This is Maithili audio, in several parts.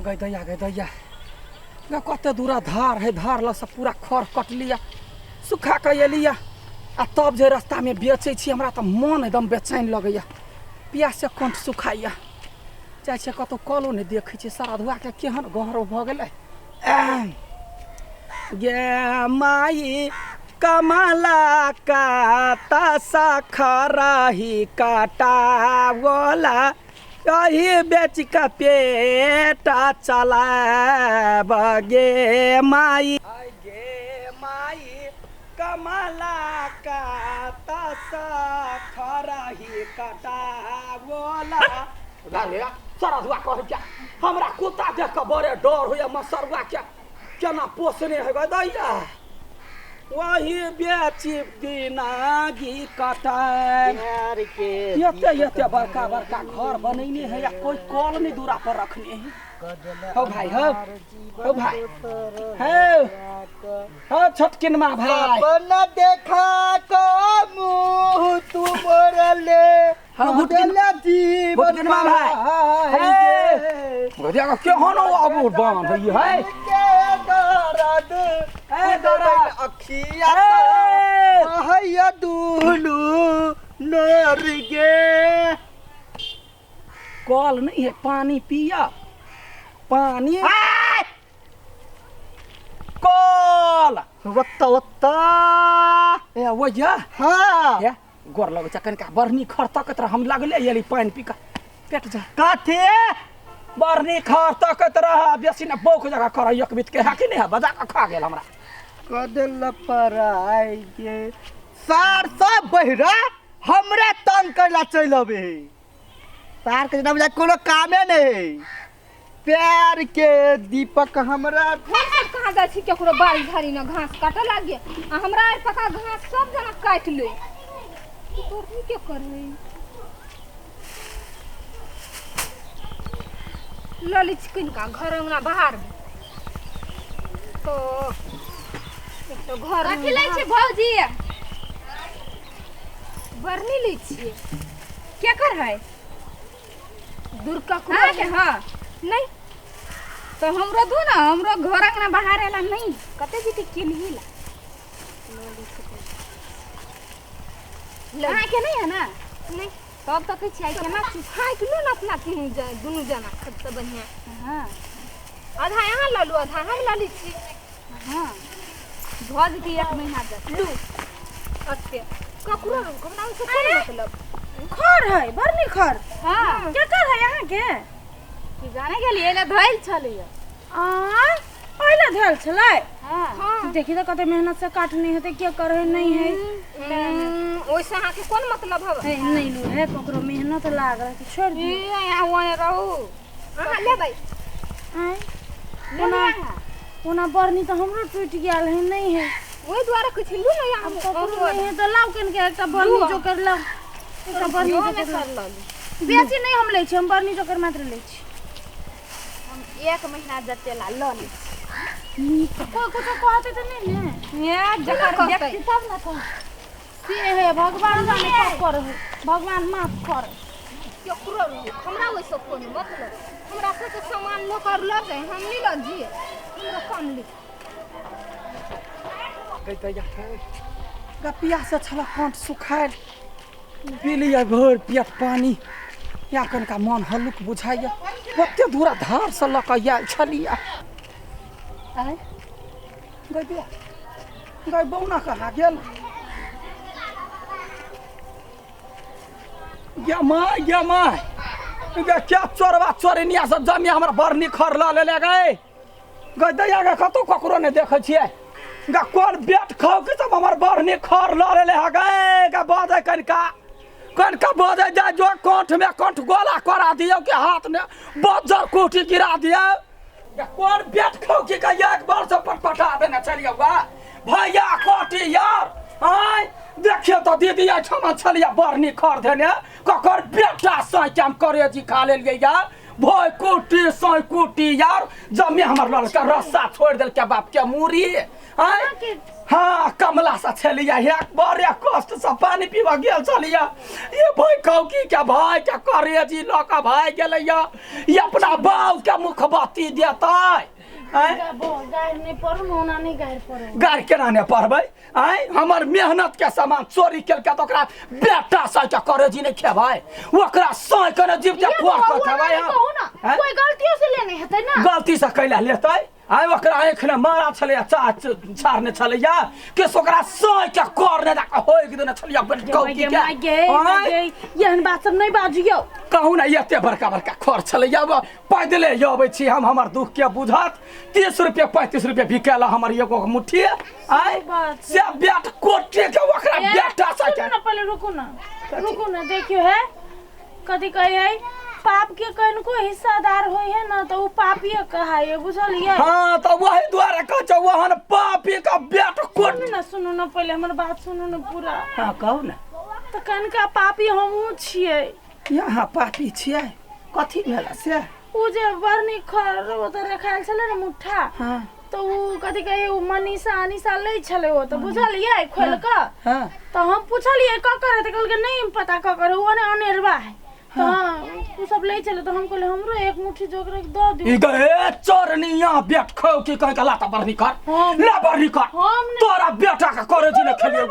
गै दैया, गै दैया गे, कते दूरा धार है, धार लग से पूरा खर कटलिया, सुखा कऽ एलिया आ तब जे रास्तामे बेचै छी, हमरा तऽ मन एकदम बेचैन लगैया। पियास से कंठ सुखाइया। जाइ छियै कतहु, कलो नहि देखै छियै। सरधुआके केहन गहरो भऽ गेलै। गे माई, कमला काता सखरही कटावला, यही बेच कऽ पेट चलाब गे माई। गे माई, कमला काता सखरही कटावला। सरधुआ कहै क्या, हमरा कुत्ता देख कऽ बड़े डर होइया। मसरुआ के केना पोसने हेबै दैया, वही बेची दिनागी कटाए। एते एते बड़का बड़का घर बनैने है या कोई कल नहीं दूरा पर रखने है। हो भाई, हो हो भाई, हो हो छोटकिनमा भाई। सपना देखा को मुँह तू मोरले। हाँ, भुटकिन- देले जीवन भुटकिनमा भाई। पाई गे। गधिया का केहन अबूर बांध है है के दर्द ए दर्द। अखिया ए! बहैया दुनू नर गे। कल नहीं है, पानी पिया, पानी कल। वत्ता वत्ता। ए वैया। हाँ। ए गोर लगै छै, कनिका बरनी खर तकैत रह, हम लगले एली पानि पी कऽ पेट जा। कथी? बरनी खर तकैत रह, बेसी ने बौक जगह कर एक बीत के है कि नहीं है, बजा कऽ खा गेल हमरा। कदल पराई गे, सार सब बहिरा हमरा तंग करला चलि अबे है। सार के जेना बुझाय कोनो कामे नहि है। प्यार के दीपक हमरा हम सब कहाँ जाइ छी केकरो बाड़ी झाड़ी ने घास काटऽ लागे आ हमरा आर पका घास सब जना काटि ले। तोर के करे लऽ लै छी किनका घर अंगना बाहर तो एक तो घर कथी लै छी भौजी? बरनी लै छियै। केकर है? दुर्गा। अहाँके? हँ। नहीं तो हमरो दू ना, हमरो घर अंगना बाहर एला नहीं कते जीते किनही ला। अहाँके नहीं है ना? नहीं। तब तऽ कहै छियै केना फाँकि लू ना अपना तीनू दुनू जना सबसे बढ़िया। हाँ। आधा यहाँ लऽ लू, आधा हम लऽ लै छी। हाँ, भऽ जेतै एक महीना तक। लू अते ककरो हमरा ओहिसँ कोन मतलब। खर है बड़ नीक खर। हाँ। केकर है अहाँके? की जाने गेलियै, एले धैल छलैया। आ ओहिला धयल छलै? हाँ। देखी तऽ कते मेहनत से काटने हेतै, के करे नहीं है। ओहिसँ अहाँके कोन मतलब हवे? हे, नहीं लू है, ककरो मेहनत लागल है, छोड़ ई दियौ। यहाँ ओने रहू, अहाँ लेबै? आँय? लेबै ओना अहाँ? ओना बरनी तऽ हमरो टूटि गेल है, नहीं है। ओहि दुआरे कहै छी लू ने यहाँ। आब ककरो नहीं है तऽ लाउ कनिके एकटा बरनी जोकर लाउ, एकटा बरनी जोकर लाउ। लऽ लू। बेसी नहीं हम लै छी, हम बरनी जोकर मात्र लै छी। हम एक महीना जते ला लऽ लै छी। कोई कुछो कहते तऽ नहीं ने? ए, जकर कहतै? देखती तब ने कहत। से हे भगवान जाने कब करे है, भगवान माफ करे। केकरो रहू, हमरा ओहिसँ कोन मतलब। हमरा सबके सामान लऽ कर लऽ जाए, हम नहि लऽ जिए, हमरा काम ली। गै दैया हे गा, पियास से छल कंठ सुखायल, पी लिअ भरि पेट पानी या कनिका मन हल्लुक बुझाइया। ओते दूरा धार से लऽ कऽ आयल छलियै। आँय गै बिया, गै बौना कहाँ गेल? गे माय, गे माय गे, क्या चोरबा चोरनिया सब जमिया हमरा बड़ निखर लऽ लेले गै। गै दैया गे, कतौ ककरो नहि देखै छियै गे। कोन बेट खाउ कि सब हमर बड़ निखर लऽ लेले है गै। गे बजै कनिका कनिका बजै जाय जो, कंठ में कंठ गोला करा दियौ कि हाथ में बज्जर कुटी गिरा दियौ गे। कोन बेट खाउ कि गै, एक बार से पटपटा देने चलियौ गा भैया कोटी यार। आँय देखियौ तऽ दीदी एहिठाम छलियै बड़ निखर धेने, ककर बेटा साँकि हम करेजी खा लेलियै यार। भोय कुटी साँइ कुटी यार, जमे हमर लड़का रस्सा छोड़ि देलकै बाप के मूरी। आय हाँ कमला सा छलिया हे बड़े कष्ट से पानी पीबा गेल छलिया ये भाई कहू की क्या भाई क्या करे जी लऽ कऽ भाई गेलैया ये अपना बाप के मुखबत्ती देतै आँय गारि नहि पढ़ू ने ओना नहि गारि पढ़ू गारि केना नहि पढ़बै आँय हमर मेहनत के सामान चोरी केलकै तऽ ओकरा बेटा सह के करे जी नहि खेबै ओकरा सह के ने जीव के फोड़ के खेबै हम कहू ना आँय? कोई गलतियों से लेने हेतै ना गलती से कैला लेतै आइ ओकरा आँखि ने मारा छलैया चाह छाड़ने छलैया के से ओकरा सह के कर ने दऽ होइक देने छलैया गे के माय गे आँय? गे एहन बात सब नहि बाजियौ कहू ने एते बड़का बड़का खर छलैया अब पैदले अबै छी हम हमर दुख के बुझत 30 रुपये 35 रुपये बिकेला हमर एगो मुट्ठी आय बात से बेट कोटे के ओकरा बेटा सुनू सके ना पहिले रुकू ना रुकू ना देखियो है कथी कहै है पाप के कनको हिस्सादार होय है ना तो उ पापिये कहाय है बुझलियै हाँ तऽ वही दुआरे कहै छौ ओहन पापी का बेट कोट सुनू ना सुनू ना पहिले हमर बात सुनू ना पूरा हाँ कहू ना तऽ कनका पापी हमहूँ छियै यहाँ पापी छियै कथी भेल से उ जे बरनी खर ओतऽ रखायल छलै ने मुट्ठा हाँ तऽ उ कथी कहै उ मनीषा अनीषा लै छलै ओ तऽ बुझलियै खोलि कऽ हाँ तऽ हम पुछलियै ककर है तऽ कहलकै नहि पता ककर है ओ ने अनेरवा है तऽ उ सब लै छलै तऽ हम कहलियै हमरो एक मुट्ठी जोकर दऽ दियौ ई गए चोरनिया बेट खौ की कह के लाता बरनी कर ला बरनी कर हम नहि- तोरा बेटा के करे जी ने खेलियो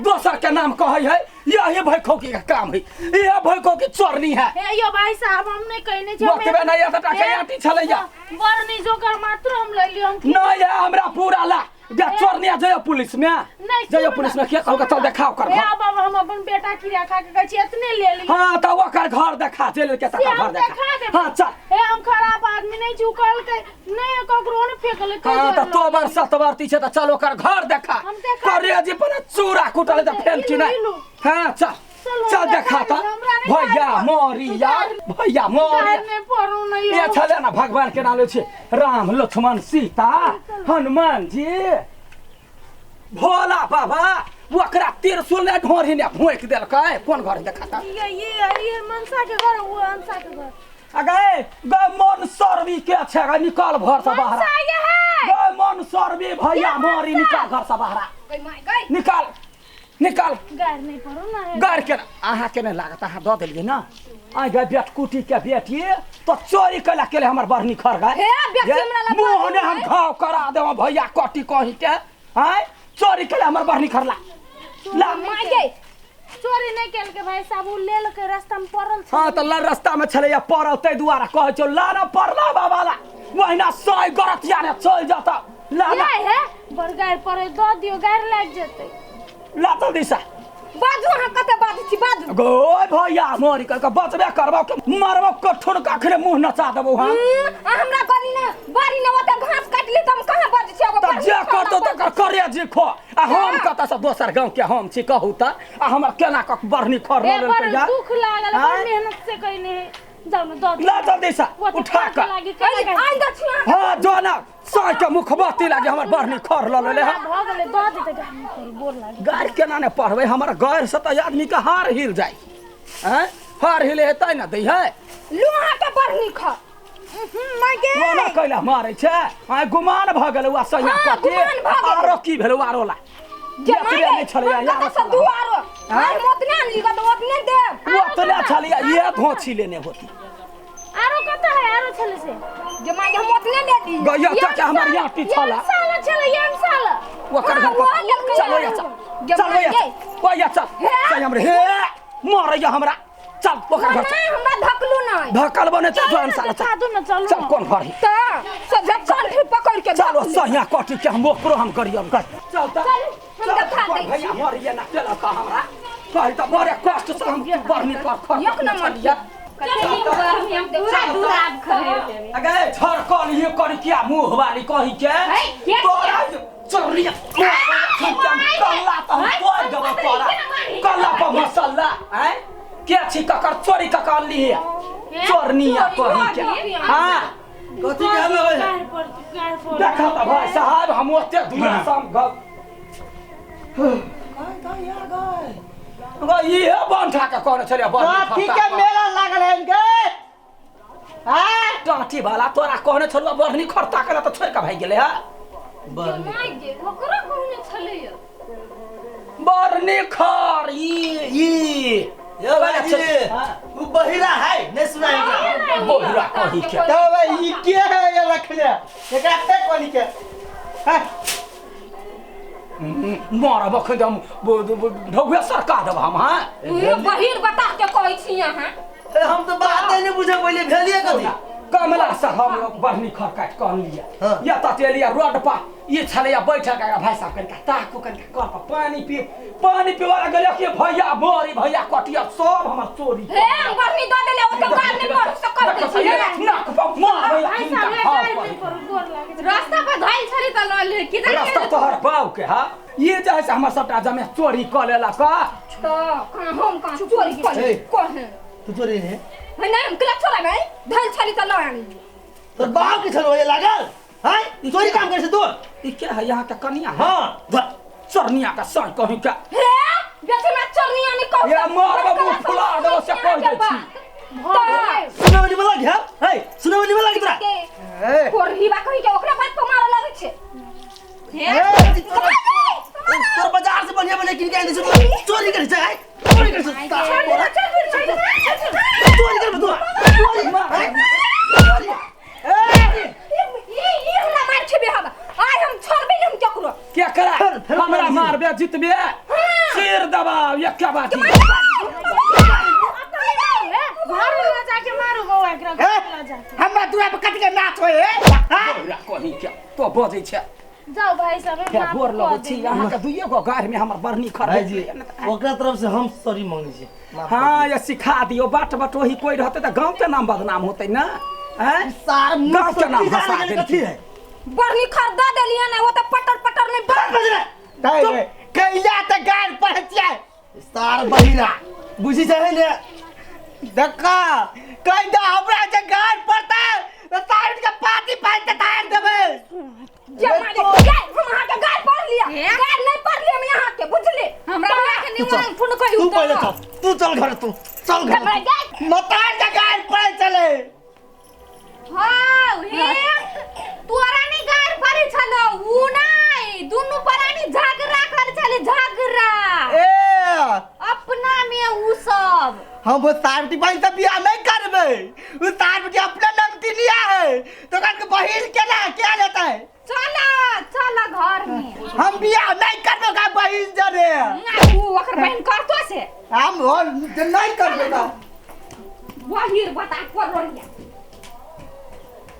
दोसर के नाम कहै है यही भाई खौ की के काम है यह भाई खौ की चोरनी है हे यौ भाई साहब हम नहि कहने छी ओतबे नहि एतटा के आटी छलैया बरनी जोकर मात्र हम लै लियौ हम नहीं है हमरा पूरा ला जा चोरनिया जइयो पुलिस में नहीं जइयो सुनू पुलिस ना, में के कहलकै चल सुनू ना। देखाओ कर हे घर बाबा हम अपन बेटा किरा खा के कहै छी एतने ले लियौ हाँ तऽ ओकर घर देखा जेल के से तकर हम घर देखा देखा देबै। हाँ चल हे हम खराब आदमी नहीं छी उ कहलकै नहि ककरो ने फेकलै हाँ तऽ तो बार सतवर्ती छै तऽ चल ओकर घर देखा हम देखा करे जी पर चूड़ा कुटल तऽ फेन की नहि इलू, इलू। हाँ चल चल, हम चल देखा देखा तऽ देबै, हमरा नहि भैया गारि मोरी यार भैया मोरी गारि नहि पढ़ू नहि ये छलै ने भगवान के नाम छै राम लक्ष्मण सीता हनुमान जी भोला बाबा ओकरा त्रिशूल ने ढोरी ने भोंकि देलकै कोन घर देखा तऽ ये ये ये मनसा के घर वो मनसा के घर अगे गे मन सर्वी के छै गे निकाल घर से बाहर मनसा ये है गे मन सर्वी भैया मोरी निकाल घर से बाहर गई माय गई निकाल निकाल गारि नहि पढ़ू ना हे। गार के अहाँ के नहि लागत अहाँ दऽ देलियै ने आइ गे बेटकुटी के बेटी तो चोरी कैला के हमर बरनी खर गए हे, बेटी हमरा लग मुँह ने हम घाव करा देब भैया कटी कहीं के आय चोरी कैला हमर बरनी खरला ला माय गई चोरी नहि केलकै भाई साहब उ लेलकै रास्ता में पड़ल छै हाँ तऽ ला रास्ता में छलैया पड़ल ताहि दुआरे कहै छौ ला ना पड़ला बाबा ला ओहिना सही गरतिया ने चलि जतऽ ला ना ये है बड़ गारि पड़े दऽ दियौ गारि लागि जेतै ला जल्दी से बाजू अहाँ कते बाजू छी बाजू गो भैया मरी कर के बचबे करबो के मरबो कठुन कखने मुंह नचा देबो हम आ हमरा गली ने बाड़ी ने ओते घास काटली त हम कहाँ बाजू छी एगो तब बरनी जे खर करतो ला तकर करे जे खो आ हम कतऽ से दोसर गाँव के हम छी कहू तऽ आ हमर केना कऽ बरनी खर हे लऽ बड़ लेलकै जा दुख लागल बड़ आँय? मेहनत से कइने है जाउ ने दऽ दियौ ला जल्दी से वो तऽ उठा काट कऽ लागी आइन केना आइन दै छी अहाँ हाँ जो ना साँझ के मुखबत्ती लागे हमर बरनी खर लऽ लेले हँ भऽ गेलै दऽ देतै गारि नहि पड़ू गोर लागी गारि केना ने पढ़बै हमर गारि से तऽ आदमी के हार हिल जाइ आँय हार हिले हेतै ने दै है लू अहाँ के बरनी खर माय गे कोना कैला मारै छै आइ गुमान भऽ गेलै वा सैया हाँ, कटी गुमान भऽ गेलै। आरो की भेलै आरो ला जे एतबे माय नहि छलैया हम कतऽ से दू आरो आँय? हम ओतने आनली ग तऽ ओतने देब ओतने छलैया ये धोछी लेने होती आरो कतऽ है आरो छलै से जे माय गे हम ओतने ले ली गैया तक हमर याटी छला साला छलै एम साला ओकर घर हाँ, पर वो लेलकै चलो या चल जे चलो या माय गे। ओ या चल हे। सही हमरे हे मारैया हमरा चल ओकर घर चल नहि हमरा धकलू नहि धकल बने चल जोन साला देखा चल दू ने चलू चल कोन घर है तऽ सोझे कंठी पकड़ के चलो धकलू। सहिया कटी के हम ओकरो हम करियम कर चल त चल, हम देखा दै छी। भैया मरिया ना चल का हमरा कहि त बड़े कष्ट से हम बरनी कर खर एक नंबर छलिया पूरा दूर खरे अगे झरकल ये कर क्या मुंह वाली कहि के है, के- तोरा चोरिया कल्ला त हम तोड़ देबो तोरा कल्ला पर मसल्ला हैं के छी ककर चोरी ककर ली चोरनिया कहि के हां कथी के हल्ला होय है गारि पड़ गारि पड़ देखा त भाई साहब हम ओते दूर से हम गप गई इहे बंठा के कहने छलियै बड़ कथी के मेला लागल है इनके हैं टाँटी वाला तोरा कहने छलौ बरनी खर्ता के त छोड़ के भागि गेलै हा बड़ माय गे ओकरा कहने छलैया बरनी खर ई ई यो भाईजी उ बहिरा है नहीं सुनाई एकरा। बहिरा कही के तब ई के है ये रखले एकरा फेंक वाली के हाँ, मारब अखन हम ढौआ सरका देब हम हाँ उहे बहिर बता के कहै छी अहाँ ए, हम तो बात नहीं बुझे पहिले भेलिए कथी कमला से हम बरनी खर काटि कऽ अनलियै हाँ। या तऽ एलियै रोड पर ई छलैया बैठल के भाई साहब कनिका ताकू कनिका कल पर पानी पी पानी पीबऽ लए गेलियै कि भैया मरी भैया कटिया सब हमर चोरी हे हम बरनी दऽ देले ओ तऽ गाल नहि पड़ से कर दै छी हे। नाक पर मार भैया भाई साहब हिनका गाली भाव नहीं पर। करू गोर लागे छै। रास्ता पर धइल छली तऽ लऽ ले कि रास्ता तोहर बाप के हा ये जे है से हमर सबटा जमे चोरी कऽ लेलक हा। तऽ कहाँ हम कहाँ चोरी कऽ ए। कहे तू चोरी नहीं हे नहीं हम क्लब छोड़ा नहीं धइल छली तऽ लऽ आनी तोर बाप के छलो ये लागल हैं चोरी काम करे से तू ई क्या है यहाँ के कनिया है हां चरनिया का साई कहीं का हे बेचना चोरनी आनी कहू ये मार बाबू फुला देबो से कह दै छी तऽ सुने वाली बोला घ्या हे सुने वाली बोला तोरा ए, कोरहीबा कही के ओकरा बात पर मारे लगै छै हे ए, तोर बाजार से बढ़िया बढ़िया किन के आइन छै चोरी करे छै चोरी करे छै चोरी करे तू चोरी ई हमरा मार खेबे हम आइ हम छोड़बे नहीं हम केकरो क्या करा फेर हमरा मार मारबे जितबे सिर दबाव ये क्या बात है घर में लऽ जाके मारू बौआ एकरा घर में लऽ जाके हमरा दुआ पर कट के नाच होए हाँ? बौरा कहीं क्या तो बजै छै जाओ भाई साहब क्या माफ गोर कऽ लगै छी देब। अहाँ के दुइये गो गाड़ में हमर बरनी खर भाईजी ओकरा तरफ से हम सॉरी मांगे छी हाँ ये सिखा दियो बाट बटोही कोई रहते तऽ गाँव के नाम बदनाम होते ना हैं सार गाँव के नाम हंसा कथी देलखिन। है बरनी खर दऽ देलियै ने ओ तऽ पटर पटर नहि बज रे नहीं रे, कैला तऽ गाड़ पहुँचिया सार बहिरा बुझी छै ने धक्का कैला हमरा जे गाड़ पड़ता तऽ साइड के पाती पानी के तार देबै जे मारे जे हम अहाँ के गाड़ पढ़ लिया गाड़ नहीं पढ़ लिया हम यहाँ के बुझली हमरा के निमन फोन कहियो तू पहिले चल तू चल घर तू चल घर हमरा जाय मतार के गाड़ पड़े चले हाँ हे तोरा नहीं गार पड़े छलो ऊ नहीं दुनु प्राणी झगड़ा कर छले झगड़ा ए अपना में ऊ सब हम वो सार बेटी बहिन से बियाह नहीं करबै वो सार बेटी अपने नमकीनिया है तो के बहिन केना क्या लेता है चल चल घर में हम बियाह नहीं करबै ओकरा बहिन जरे ना ऊ ओकर बहन करतो से हम और नहीं करबै का बहिर बता कर रहिया